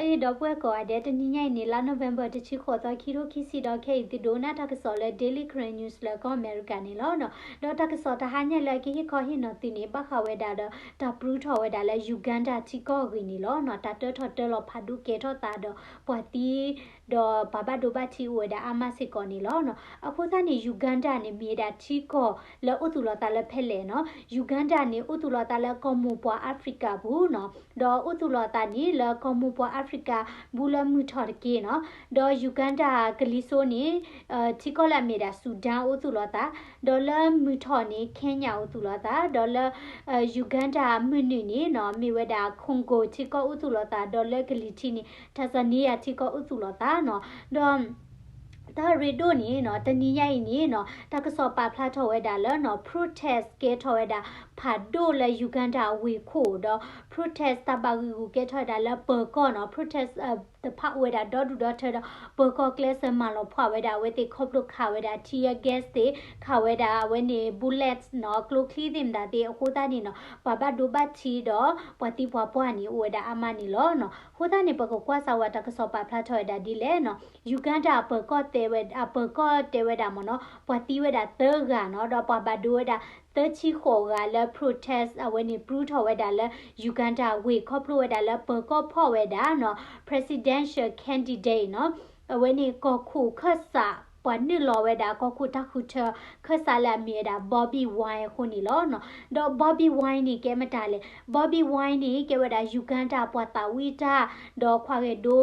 ဒီပုၢ်ဝဲၢ်ကိးဂၤဒဲး တနံၤညါအံၤန့ၣ် လါ November တဆံဃိးသီ ခံထိခံဆံဒီး ခဲအံၤသုဒိးနၢ်တၢ်ကစီၣ်လၢ Daily Karen News လၢကီၢ်အမဲရကၤန့ၣ်လီၤ. ဒီးတၢ်ကစီၣ်တဟါညါလၢအကဟ့ၣ်ခီဟ့ၣ်နီၤသုန့ၣ် ဘၣ်ဃးဝဲဒၣ်ဒီး တၢ်ပြူထီၣ်ဝဲဒၣ်လၢ Uganda ထံကီၢ်အဂ့ၢ်န့ၣ်လီၤ. တၢ်တၢထီၣ်တၢလီၤဖးဒိၣ်ကဲထီၣ်သးဒီး ပှၤသံ ဒီးပှၤဘၣ်ဒိဘၣ်ထံးအိၣ်ဝဲဒၣ်အါမးစ့ၢ်ကီးန့ၣ်လီၤ. အဃိသတးန့ၣ် Uganda န့ၣ် မ့ၢ်ဝဲဒၣ်ထံကီၢ်လၢအိၣ်သူၣ်လီၤသးလၢဖဲလဲၣ်နီၤ. Uganda န့ၣ် အိၣ်သူၣ်လီၤသးလၢကီၢ်မိၢ်ပှၢ်အါဖရံကၤပူၤနီၤ. ဒီးအိၣ်သူၣ်လီၤသးန့ၣ်လၢကီၢ်မိၢ်ပှၢ်အါဖရံကၤ ဘူးလၢမုၢ်ထီၣ်တက့ၢ်နီၤ. ဒီး Uganda ကလံၤစိန့ၣ် ထံကီၢ်လၢအမ့ၢ်ဒၣ် Sudan အိၣ်သူၣ်လီၤသး, ဒီးလၢမုၢ်ထီၣ်န့ၣ် Kenya အိၣ်သူၣ်လီၤသး, ဒီးလၢ Uganda မုၢ်နုာ်န့ၣ်နီၤ မ့ၢ်ဝဲဒၣ် Congo ထံကီၢ်အိၣ်သူၣ်လီၤသး, ဒီးလၢကလံၤထံးန့ၣ် Tanzania ထံကီၢ်အိၣ်သူၣ်လီၤသးနီၤ. ဒီး တၢ်ရ့ဒိၣ်န့ၣ်နီၤ တနံၤညါအံၤန့ၣ်နီၤ တၢ်ကစီၣ်ပာ်ဖျါထီၣ်ဝဲဒၣ်လၢနီၤ protest ကဲထီၣ်ဝဲဒၣ်ဖးဒိၣ်လၢ Uganda ဝ့ၢ်ခိၣ်ဒီး protest တၢ်ဘၣ်ဂံာ်ဂူာ်ကဲထီၣ်ဝဲဒၣ်လၢပၢၤကီၢ်နီၤ protest တဖၣ်အိၣ်ဝဲဒၣ်ဒီဒူၣ်ဒီထၢဒီး ပၢၤကီၢ်ကျဲးစၢးမၤလီၤဖှီၣ်ဝဲဒၣ်အဝဲသ့ၣ်ခီဖျိခးဝဲဒၣ် tear gas သ့ၣ် ခးဝဲဒၣ်အဝဲန့ၣ် bullet နီၤ ကျိချံသ့ၣ်မတၤသ့ၣ် အဃိသတးန့ၣ်နီၤ ပှၤဘၣ်ဒိဘၣ်ထံးဒီး ပှၤသံပှၤပှၢ်န့ၣ် အိၣ်ဝဲဒၣ်အါမးန့ၣ်လီၤနီၤ. အဃိသတးန့ၣ် ပကကွၢ်စးဝဲတၢ်ကစီၣ်ပာ်ဖျါထီၣ်ဝဲဒၣ်ဒ်လဲၣ်နီၤ Uganda အပၢၤကီၢ်တဲဝဲ အပၢၤကီၢ်တဲဝဲဒၣ်မ့ၢ်နီၤ ပှၤသံဝဲဒၣ်သၢဂၤနီၤ ဒီးပှၤဘၣ်ဒိဝဲဒၣ်သၢဆံဃိးဂၤလၢ protest အဝဲန့ၣ် ပြူထီၣ်ဝဲဒၣ်လၢ Uganda ဝ့ၢ်ခီဖျိဝဲဒၣ်လၢပၢၤကီၢ်ဖီၣ်ဝဲဒၣ်နီၤ presidential candidate နီၤ အဝဲန့ၣ်ကီၢ်ခိၣ်ခၢၣ်စး ပှၤနုာ်လီၤဝဲဒၣ်ကီၢ်ခိၣ်တၢ်ဃုထၢခၢၣ်စးလၢအမ့ၢ်ဝဲဒၣ် Bobi Wine အဃိန့ၣ်လီၤနီၤ. ဒီး Bobi Wine န့ၣ် ကဲမတၤလဲၣ်. Bobi Wine န့ၣ် ကဲဝဲဒၣ် Uganda ပှၤသးဝံၣ်တၢ် ဒီးခွါဂဲၤဒိ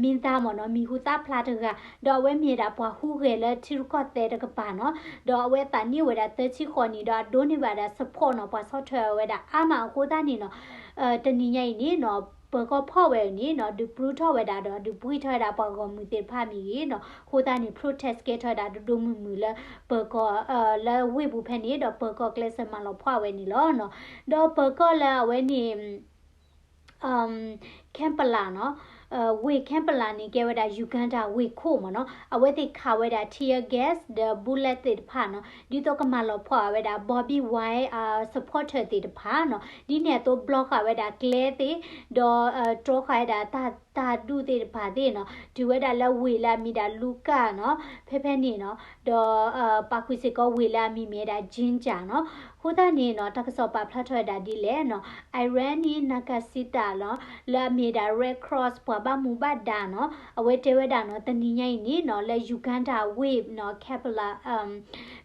မင်းသားမ့ၢ်နီၤ မံၤဟူသၣ်ဖျါတဂၤ ဒီးအဝဲမ့ၢ်ဝဲဒၣ်ပှၤဟူးဂဲၤလၢထံရူၢ်ကီၢ်သဲးတကပၤနီၤ. ဒီးအဝဲသးနံၣ်အိၣ်ဝဲဒၣ်သၢဆံဃိးနံၣ် ဒီးအဒိးန့ၢ်ဘၣ်ဒၣ် support နီၤ ပှၤဆီၣ်ထွဲဝဲဒၣ်အါမးအဃိသတးန့ၣ်နီၤ တနံၤညါအံၤန့ၣ်နီၤ ပၢၤကီၢ်ဖီၣ်ဝဲအံၤန့ၣ်နီၤ ဒုးပြူထီၣ်ဝဲဒၣ်ဒီး ဒုးပှံၢ်ထီၣ်ဝဲဒၣ်ပှၤဂီၢ်မုၢ်သ့ၣ်တဖၣ်မ့ၢ်ဂ့ၤနီၤ အဃိသတးန့ၣ် protest ကဲထီၣ်ဝဲဒၣ်ဒိၣ်ဒိၣ်မုၢ်မုၢ်လၢ ပၢၤကီၢ် လၢဝ့ၢ်ပူၤဖဲန့ၣ် ဒီးပၢၤကီၢ်ကျဲးစၢးမၤလီၤဖှီၣ်ဝဲန့ၣ်လီၤနီၤ. ဒီးပၢၤကီၢ်လၢအဝဲန့ၣ် Kampala နီၤ ဝ့ၢ် Kampala န့ၣ် ကဲဝဲဒၣ် Uganda ဝ့ၢ်ခိၣ်မ့ၢ်နီၤ အဝဲသ့ၣ်ခးဝဲဒၣ် tear gas ဒီး bullet သ့ၣ်တဖၣ်နီၤ ဒ်သိးကမၤလီၤဖှီၣ်ဝဲဒၣ် Bobi Wine supporter သ့ၣ်တဖၣ်နီၤ ဒ်န့ၣ်အသိး block ဃာ်ဝဲဒၣ်ကျဲသ့ၣ် ဒီး တြီဃာ်ဝဲဒၣ်တၢ်ဒူၣ်သ့ၣ်တဖၣ်သ့ၣ်နီၤ တုၤဝဲဒၣ်လၢဝ့ၢ်လၢအမံၤဒၣ် Luka နီၤ ဖဲဖဲန့ၣ်နီၤ ဒီး ပာ်ဃုာ်စ့ၢ်ကီးဝ့ၢ်လၢအမံၤမ့ၢ်ဝဲဒၣ် Jinja နီၤ. အဃိသတးန့ၣ်နီၤ တၢ်ကစီၣ်ပာ်ဖျါထီၣ်ဝဲဒၣ်ဒ်လဲၣ်နီၤ Irene Nakashita နီၤ လၢအမ့ၢ်ဝဲဒၣ် Red Cross ပှၤဘၣ်မူဘၣ်ဒါနီၤ အဝဲတဲဝဲဒၣ်နီၤ တနံၤညါအံၤန့ၣ်နီၤ လၢ Uganda ဝ့ၢ်နီၤ Kampala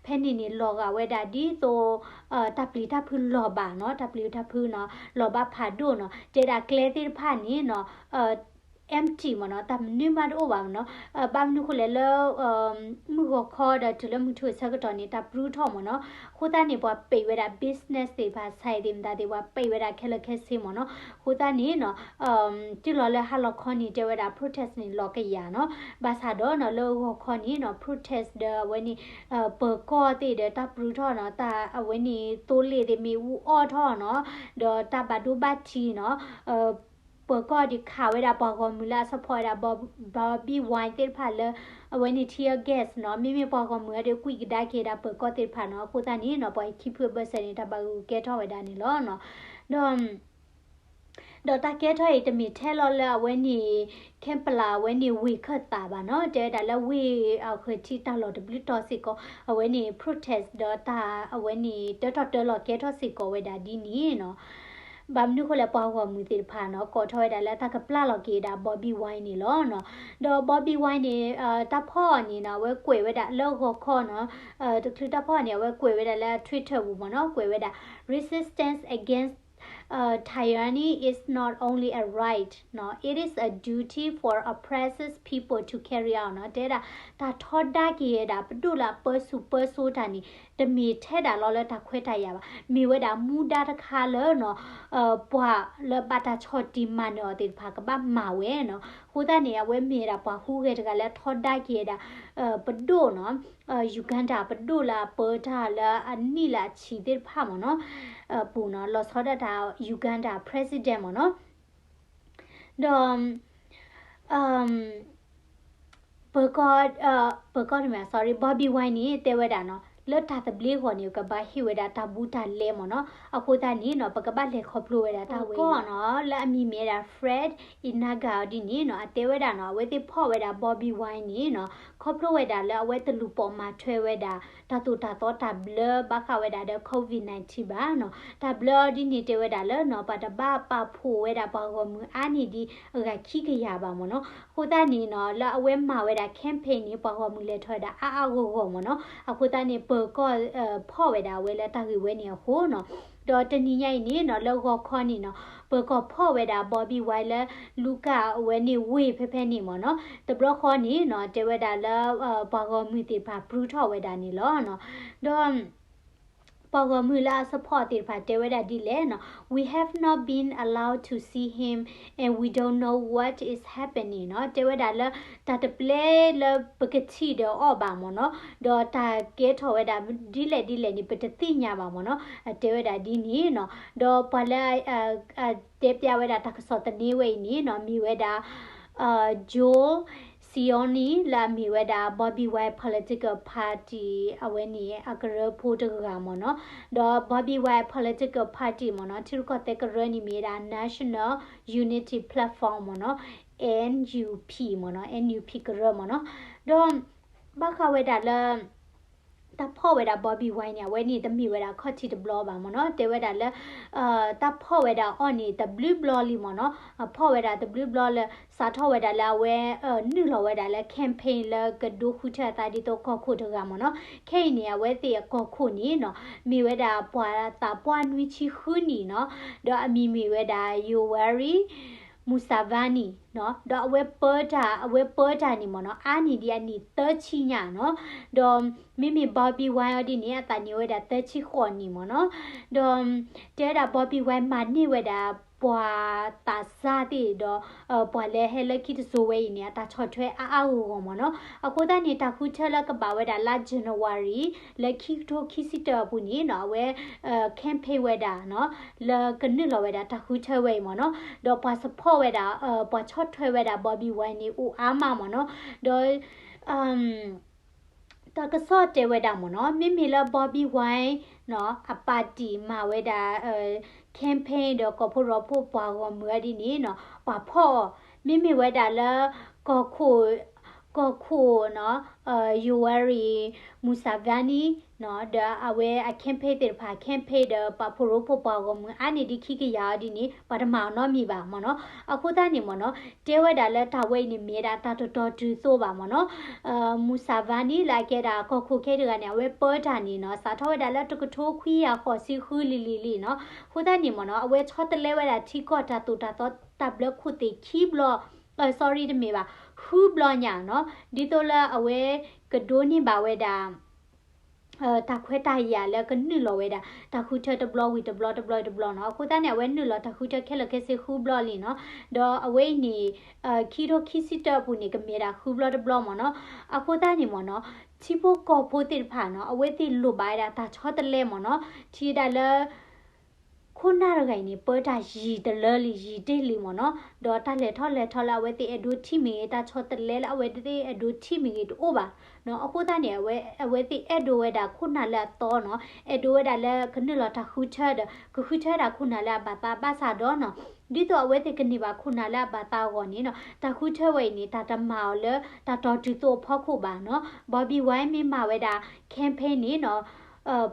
ဖဲန့ၣ်န့ၣ် လီၤဂာ်ဝဲဒၣ်ဒ်သိး တၢ်ပျံၤတၢ်ဖုးလီၤဘၣ်နီၤ တၢ်ပျံၤတၢ်ဖုးနီၤ လီၤဘၣ်ဖးဒိၣ်နီၤ တဲဒၣ်ကျဲသ့ၣ်တဖၣ်န့ၣ်နီၤ empty မ့ၢ်နီၤ တၢ်မနုၤမးတအိၣ်ဘၣ်မ့ၢ်နီၤ ဘၣ်မနုၤဃိလဲၣ်လၢ မုၢ်ဂီၤခီဒီးတုၤလၢမုၢ်ထူၣ်အဆၢကတီၢ်န့ၣ် တၢ်ပြူထီၣ်မ့ၢ်နီၤ အဃိသတးန့ၣ် ပှၤပိတ်ဝဲဒၣ် business သ့ၣ်တဖၣ် ဆိုင်သ့ၣ်မတၤသ့ၣ် ပှၤပိတ်ဝဲဒၣ်ခဲလၢာ်ခဲဆ့မ့ၢ်နီၤ အဃိသတးန့ၣ်နီၤ တုၤလီၤလၢဟါလီၤခီန့ၣ် တဲဝဲဒၣ် protest န့ၣ် လီၤကယၤနီၤ ဘၣ်ဆၣ်ဒီးနီၤ လၢဂီၤခီန့ၣ်နီၤ protest ဒီးအဝဲန့ၣ် ပၢၤကီၢ်သ့ၣ်ဒီးတၢ်ပြူထီၣ်နီၤ တၢ်အဝဲန့ၣ်သိလ့ၣ်သ့ၣ်မ့ၣ်အူအီၣ်ထီၣ်နီၤ ဒီးတၢ်ဘၣ်ဒိဘၣ်ထံးနီၤ ပၢၤကီၢ်ဒီးခးဝဲဒၣ်ပှၤဂီၢ်မုၢ်လၢအ support ဝဲဒၣ် Bobi Wine သ့ၣ်တဖၣ်လၢ အဝဲန့ၣ် tear gas နီၤ မ့မ့ၢ်ပှၤဂီၢ်မုၢ်အံၤဒီးကွံာ်ကဒါက့ၤဒၣ်ပၢၤကီၢ်သ့ၣ်တဖၣ်နီၤ အဃိသတးန့ၣ်နီၤ ပှၤခံဖုအဘၢၣ်စၢၤန့ၣ် တၢ်ဘၣ်ဂုာ်ကဲထီၣ်ဝဲဒၣ်န့ၣ်လီၤနီၤ ဒီး ဒီးတၢ်ကဲထီၣ်အံၤတမ့ၢ်ထဲလီၤလၢအဝဲန့ၣ် Kampala အဝဲန့ၣ်ဝ့ၢ်ခၢၣ်သးဘၣ်နီၤ တဲဝဲဒၣ်လၢဝ့ၢ်အဃၢၤထံးတၢ်လီၢ်တဘျုးတီၤစ့ၢ်ကီး အဝဲန့ၣ် protest ဒီးတၢ်အဝဲန့ၣ်တၢထီၣ်တၢလီၤကဲထီၣ်စ့ၢ်ကီးဝဲဒၣ်ဒ်န့ၣ်နီၤ ဘၣ်မနုၤဃိလဲၣ် ပှၤဂီၢ်မုၢ်သ့ၣ်တဖၣ်နီၤ ကိးထီၣ်ဝဲဒၣ်လၢတၢ်ကပျၢ်လီၤက့ၤဒၣ် Bobi Wine န့ၣ်လီၤနီၤ ဒီး Bobi Wine န့ၣ် တၢ်ဖီၣ်အီၤန့ၣ်နီၤ အဝဲကွဲးဝဲဒၣ်လၢဂီၤခီနီၤ တချုးတၢ်ဖီၣ်အီၤန့ၣ် အဝဲကွဲးဝဲဒၣ်လၢ Twitter ပူၤမ့ၢ်နီၤ ကွဲးဝဲဒၣ် resistance against tyranny is not only a right နီၤ it is a duty for oppressed people to carry out နီၤ တဲဒၣ် တၢ်ထီဒါက့ၤဝဲဒၣ် ပဒိၣ်လၢအပၢဆူၣ်ပၢစိတၢ်န့ၣ် တမ့ၢ်ထဲဒၣ်လီၤလၢတၢ်ခွဲးတၢ်ယာ်ဘၣ် မ့ၢ်ဝဲဒၣ်မူဒါတခါလၢနီၤ ပှၤလၢဘၣ်တၢ်ဆီၣ်တံၢ်မၤနၢၤအီၤသ့ၣ်တဖၣ်ကဘၣ်မၤဝဲနီၤ အဃိသတးန့ၣ် အဝဲမ့ၢ်ဝဲဒၣ်ပှၤဟူးဂဲၤတဂၤလၢထီဒါက့ၤဝဲဒၣ် ပဒိၣ်နီၤ Uganda ပဒိၣ်လၢအပၢတၢ်လၢအနံၣ်လၢအဆံးသ့ၣ်တဖၣ်မ့ၢ်နီၤ ပူၤနီၤ လီၤဆီဒၣ်တၢ် Uganda president မ့ၢ်နီၤ ဒီး ပၢၤကီၢ် ပၢၤကီၢ်တမ့ၢ် sorry Bobi Wine န့ၣ် တဲဝဲဒၣ်နီၤ လၢတၢ်သဘျ့အဂီၢ်န့ၣ် ကဘၣ်ဟ့ၣ်ဝဲဒၣ်တၢ်ဘူးတၢ်လဲမ့ၢ်နီၤ. အဃိသတးန့ၣ်နီၤ ပကဘၣ်လဲၤခီဖျိဝဲဒၣ်တၢ်ဝဲအဂီၢ်နီၤ လၢအမံၤမ့ၢ်ဝဲဒၣ် Fred Enaga အီၤဒ်န့ၣ်နီၤ အတဲဝဲဒၣ်နီၤ အဝဲသ့ၣ်ဖီၣ်ဝဲဒၣ် Bobi Wine န့ၣ်နီၤ ခီဖျိဝဲဒၣ်လၢအဝဲတလူၤပိာ်မၤထွဲဝဲဒၣ် တၢ်သိၣ်တၢ်သီတၢ်ဘျၢဘၣ်ဃးဝဲဒၣ်ဒီး COVID nineteen ဘၣ်နီၤ. တၢ်ဘျၢအီၤဒ်န့ၣ်တဲဝဲဒၣ်လၢနီၤ ပှၤတဘၣ်ပာ်ဖှိၣ်ဝဲဒၣ်ပှၤဂီၢ်မုၢ်အါန့ၢ်ဒံးအဂၤခံကယၤဘၣ်မ့ၢ်နီၤ. အဃိသတးန့ၣ်နီၤ လၢအဝဲမၤဝဲဒၣ် campaign န့ၣ် ပှၤဂီၢ်မုၢ်လဲၤထီၣ်ဝဲဒၣ်အါအါဂီၢ်ဂီၢ်မ့ၢ်နီၤ. အဃိသတးန့ၣ် ပၢၤကီၢ်ဖီၣ်ဝဲဒၣ်အဝဲလၢတၢ်ဂ့ၢ်ဝဲန့ၣ်အဃိနီၤ. ဒီးတနံၤညါအံၤန့ၣ်နီၤ လၢဂီၤခီန့ၣ်နီၤ ပၢၤကီၢ်ဖီၣ်ဝဲဒၣ် Bobi Wine လၢ လူကၣ်အဝဲန့ၣ်ဝ့ၢ်ဖဲဖဲန့ၣ်မ့ၢ်နီၤ. တဘျီဃီန့ၣ်နီၤ တဲဝဲဒၣ်လၢ ပှၤဂီၢ်မုၢ်သ့ၣ်တဖၣ်ပြူထီၣ်ဝဲဒၣ်န့ၣ်လီၤ. ဒီး ပှၤဂီၢ်မုၢ်လၢအ support သ့ၣ်တဖၣ်တဲဝဲဒၣ်ဒ်လဲၣ်နီၤ We have not been allowed to see him and we don't know what is happening နီၤ. တဲဝဲဒၣ်လၢ တၢ်တပျဲလၢပကထံၣ်ဒီးအီၤဘၣ်မ့ၢ်နီၤ. ဒီးတၢ်ကဲထီၣ်ဝဲဒၣ်ဒ်လဲၣ်ဒ်လဲၣ်န့ၣ် ပတသ့ၣ်ညါဘၣ်မ့ၢ်နီၤ. အတဲဝဲဒၣ်ဒ်န့ၣ်နီၤ. ဒီးပှၤလၢ တဲပျးဝဲဒၣ်တၢ်ကစီၣ်သန့ဝဲအံၤန့ၣ်နီၤ မ့ၢ်ဝဲဒၣ် Joe Cioni လၢအမ့ၢ်ဝဲဒၣ် Bobi Wine political party အဝဲန့ၣ် အကရၢဖိတဂၤမ့ၢ်နီၤ. ဒီး Bobi Wine political party မ့ၢ်နီၤ ထံရူၢ်ကီၢ်သဲးကရၢန့ၣ်မ့ၢ်ဝဲဒၣ် National Unity Platform မ့ၢ်နီၤ NUP မ့ၢ်နီၤ NUP ကရၢမ့ၢ်နီၤ. ဒီး ဘၣ်ဃးဝဲဒၣ်လၢ တၢ်ဖီၣ်ဝဲဒၣ် Bobi Wine န့ၣ် အဝဲန့ၣ်တမ့ၢ်ဝဲဒၣ်ခီၣ်ထံးတဘျီဘၣ်မ့ၢ်နီၤ. တဲဝဲဒၣ်လၢ တၢ်ဖီၣ်ဝဲဒၣ်အီၤန့ၣ် တဘျုးဘျီလံမ့ၢ်နီၤ. ဖီၣ်ဝဲဒၣ်တဘျုးဘျီလၢ စးထီၣ်ဝဲဒၣ်လၢအဝဲ နုာ်လီၤဝဲဒၣ်လၢ campaign လၢကဒိဃုထၢအသးဒ်သိးကီၢ်ခိၣ်တဂၤမ့ၢ်နီၤ. ခဲအံၤန့ၣ် အဝဲသ့ၣ်အကီၢ်ခိၣ်န့ၣ်နီၤ မ့ၢ်ဝဲဒၣ်ပှၤသးပှၢ်နွံဆံဃုနံၣ်နီၤ. ဒီးအမံၤမ့ၢ်ဝဲဒၣ် Yoweri Museveni နီၤ. ဒီးအဝဲပၢတၢ် အဝဲပၢတၢ်န့ၣ်မ့ၢ်နီၤ အါန့ၢ်ဒံးအနံၣ်သၢဆံညါနီၤ. ဒီးမ့မ့ၢ် Bobi Wine အီၤဒ်န့ၣ် အသးနံၣ်ဝဲဒၣ်သၢဆံဃိးနံၣ်မ့ၢ်နီၤ. ဒီးတဲဝဲဒၣ် Bobi Wine မၤန့ၢ်ဝဲဒၣ် ပှၤသးစၢ်သ့ၣ်ဒီး ပှၤလၢဟဲလၢခံတစိၤဝဲအံၤန့ၣ် အတၢ်ဆီၣ်ထွဲအါအါဂီၢ်ဂီၢ်မ့ၢ်နီၤ. အဃိသတးန့ၣ် တၢ်ဃုထၢလၢကဘၣ်ဝဲဒၣ်လါ January လၢခံကထိခံဆံတၢအပူၤန့ၣ်နီၤ အဝဲ campaign ဝဲဒၣ်နီၤ လၢကနုာ်လီၤဝဲဒၣ်တၢ်ဃုထၢဝဲအံၤမ့ၢ်နီၤ. ဒီးပှၤ support ဝဲဒၣ် ပှၤဆီၣ်ထွဲဝဲဒၣ် Bobi Wine န့ၣ် အိၣ်အါမးမ့ၢ်နီၤ. ဒီး တၢ်ကစီၣ်တဲဝဲဒၣ်မ့ၢ်နီၤ မ့မ့ၢ်လၢ Bobi Wine နီၤ အ party မၤဝဲဒၣ် campaign ဒီးကီၢ်ဖိရီဖိပှၤဂီၢ်မုၢ်အီၤဒ်န့ၣ်နီၤ ပှၤဖီၣ်အီၤ မ့မ့ၢ်ဝဲဒၣ်လၢ ကီၢ်ခိၣ် ကီၢ်ခိၣ်နီၤ Yoweri Museveni နီၤ ဒီးအဝဲအ campaign သ့ၣ်တဖၣ် campaign ဒီးပှၤဖိရိဖိပှၤဂီၢ်မုၢ် အါန့ၢ်ဒံးခံကယၤအီၤဒ်န့ၣ် ပှၤတမၤအီၤနီတမံၤဘၣ်မ့ၢ်နီၤ. အဃိသတးန့ၣ်မ့ၢ်နီၤ တဲဝဲဒၣ်လၢတၢ်ဝဲအံၤန့ၣ် မ့ၢ်ဝဲဒၣ်တၢ်တတီၤတုၤသိးဘၣ်မ့ၢ်နီၤ. Museveni လၢအကဲဒၣ်ကီၢ်ခိၣ်ခဲတဂၤန့ၣ် အဝဲပၢတၢ်န့ၣ်နီၤ စးထီၣ်ဝဲဒၣ်လၢတကထိခွံကယၤဃိးဆံဃုလံၤလံၤလံၤနီၤ. အဃိသတးန့ၣ်မ့ၢ်နီၤ အဝဲဆီတလဲဝဲဒၣ်ထံကီၢ်တၢ်သိၣ်တၢ်သီတၢ်ဘျၢခိၣ်သ့ၣ်ခံဘျီ sorry တမ့ၢ်ဘၣ် ဃုဘျီညါနီၤ. ဒ်သိးလၢအဝဲကဒိးန့ၢ်ဘၣ်ဝဲဒၣ် တၢ်ခွဲးတၢ်ယာ်လၢကနုာ်လီၤဝဲဒၣ် တၢ်ဃုထၢတဘျီဝံၤတဘျီတဘျီတဘျီနီၤ. အဃိသတးန့ၣ် အဝဲနုာ်လီၤတၢ်ဃုထၢခဲလၢာ်ခဲဆ့ဃုဘျီလံနီၤ. ဒီးအဝဲအံၤန့ၣ် ခံကထိခံဆံတၢအပူၤန့ၣ် ကမ့ၢ်ဒၣ်ဃုဘျီတဘျီမ့ၢ်နီၤ. အဃိသတးန့ၣ်မ့ၢ်နီၤ ထံဖိကီၢ်ဖိသ့ၣ်တဖၣ်နီၤ အဝဲသ့ၣ်လိၣ်ဘၣ်ဝဲဒၣ်တၢ်ဆီတလဲမ့ၢ်နီၤ. ထံၣ်ဝဲဒၣ်လၢ ခိၣ်နၢ်တဂၤအံၤန့ၣ် ပၢတၢ်ယံာ်တလၢလံ ယံာ်တ့ၢ်လံမ့ၢ်နီၤ. ဒီးတၢ်လဲၤထီၣ်လဲၤထီလၢအဝဲသ့ၣ်အဲၣ်ဒိးထံၣ်မ့ၢ်ဂ့ၤ တၢ်ဆီတလဲလၢအဝဲသ့ၣ်အဲၣ်ဒိးထံၣ်မ့ၢ်ဂ့ၤတအိၣ်ဘၣ်နီၤ. အဃိသတးန့ၣ် အဝဲသ့ၣ်အဲၣ်ဒိးဝဲဒၣ်ခိၣ်နၢ်လၢအသီနီၤ, အဲၣ်ဒိးဝဲဒၣ်လၢကနုာ်လီၤတၢ်ဃုထၢဒီး ကဃုထၢဒၣ်ခိၣ်နၢ်လၢအဘၣ်သးဘၣ်ဆၣ်ဒီးနီၤ, ဒ်သိးအဝဲသ့ၣ်ကန့ၢ်ဘၣ်ခိၣ်နၢ်လၢအဘၣ်သးအဂီၢ်န့ၣ်နီၤ, တၢ်ဃုထၢဝဲအံၤန့ၣ် တၢ်တမၤအီၤလၢတၢ်တီၤတုၤသိးအဖီခိၣ်ဘၣ်နီၤ. Bobi Wine မ့ၢ်မၤဝဲဒၣ် campaign န့ၣ်နီၤ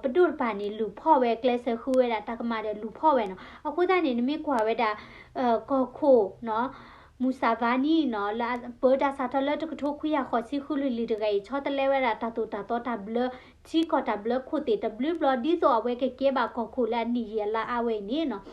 ပဒိၣ်တဖၣ်န့ၣ် လူၤဖီၣ်ဝဲ ကျဲးစၢးဃုဝဲဒၣ်တၢ်ကမၣ်ဒီးလူၤဖီၣ်ဝဲနီၤ. အဃိသတးန့ၣ် နမ့ၢ်ကွၢ်ဝဲဒၣ် ကီၢ်ခိၣ်နီၤ Museveni နီၤ လၢပၢတၢ်စးထီၣ်လၢတကထိခွံကယၤဃိးဆံဃုလံၤလံၤတဂၤအံၤ ဆီတလဲဝဲဒၣ်တၢ်သိၣ်တၢ်သီတၢ်ဘျၢ ထံကီၢ်တၢ်ဘျၢခိၣ်သ့ၣ်တဘျုးဘျီ ဒ်သိးအဝဲကကဲဘၣ်ကီၢ်ခိၣ်လၢအနံၣ်ယံာ်အလါအါဝဲအံၤန့ၣ်နီၤ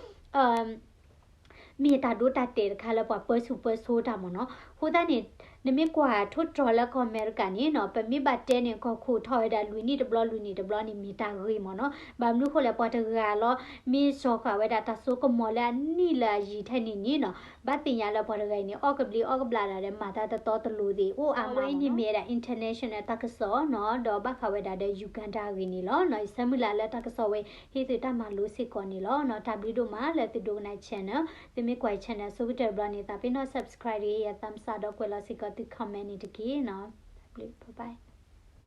မ့ၢ်တၢ်ဒိတၢ်တဲာ်တခါလၢပှၤပၢဆူၣ်ပၢစိတၢ်မ့ၢ်နီၤ. အဃိသတးန့ၣ် နမ့ၢ်ကွၢ်ထိၣ်တြီၤလၢကီၢ်အမဲရကၤန့ၣ်နီၤ ပမ့ၢ်ဘၣ်တဲန့ၣ် ကီၢ်ခိၣ်ထီၣ်ဝဲဒၣ်လွံၢ်နံၣ်တဘျီ လွံၢ်နံၣ်တဘျီန့ၣ် မ့ၢ်တၢ်ဂ့ၤမ့ၢ်နီၤ. ဘၣ်မနုၤဃိလဲၣ် ပှၤတဂၤလီၤ မ့ၢ်စီၤဃာ်ဝဲဒၣ်တၢ်စိကမီၤလၢအနံၣ်လၢအယံာ်ထဲန့ၣ်န့ၣ်နီၤ ဘၣ်သ့ၣ်ညါလၢပှၤတဂၤအံၤန့ၣ် အီၣ်ကဘျံးအီၣ်ကဘျၣ်ဒၣ်ဒီး မၤတၢ်တတီတလိၤသ့ၣ် အိၣ်အါမးန့ၣ်မ့ၢ်ဝဲဒၣ် international တၢ်ကစီၣ်နီၤ ဒီးဘၣ်ဃးဝဲဒၣ်ဒီး Uganda အဂ့ၢ်န့ၣ်လီၤ. ယဆၢမုၢ်လၢ်လၢတၢ်ကစီၣ်ဝဲ ဟ့ၣ်သုတၢ်မၤလိစ့ၢ်ကီးန့ၣ်လီၤ. တၢ်ဘျုးဒိၣ်မးလၢသုဒိကနၣ် channel သုမ့ၢ်ကွၢ် channel ဆိကတၢၢ်တဘျီန့ၣ် သးပ့ၤနီၣ် subscribe တဂ့ၤ ယ thumbs up ဒီးကွဲးလီၤစ့ၢ်ကီးသု comment န့ၣ်တက့ၢ်နီၤ. တၢ်ဘျုး bye bye.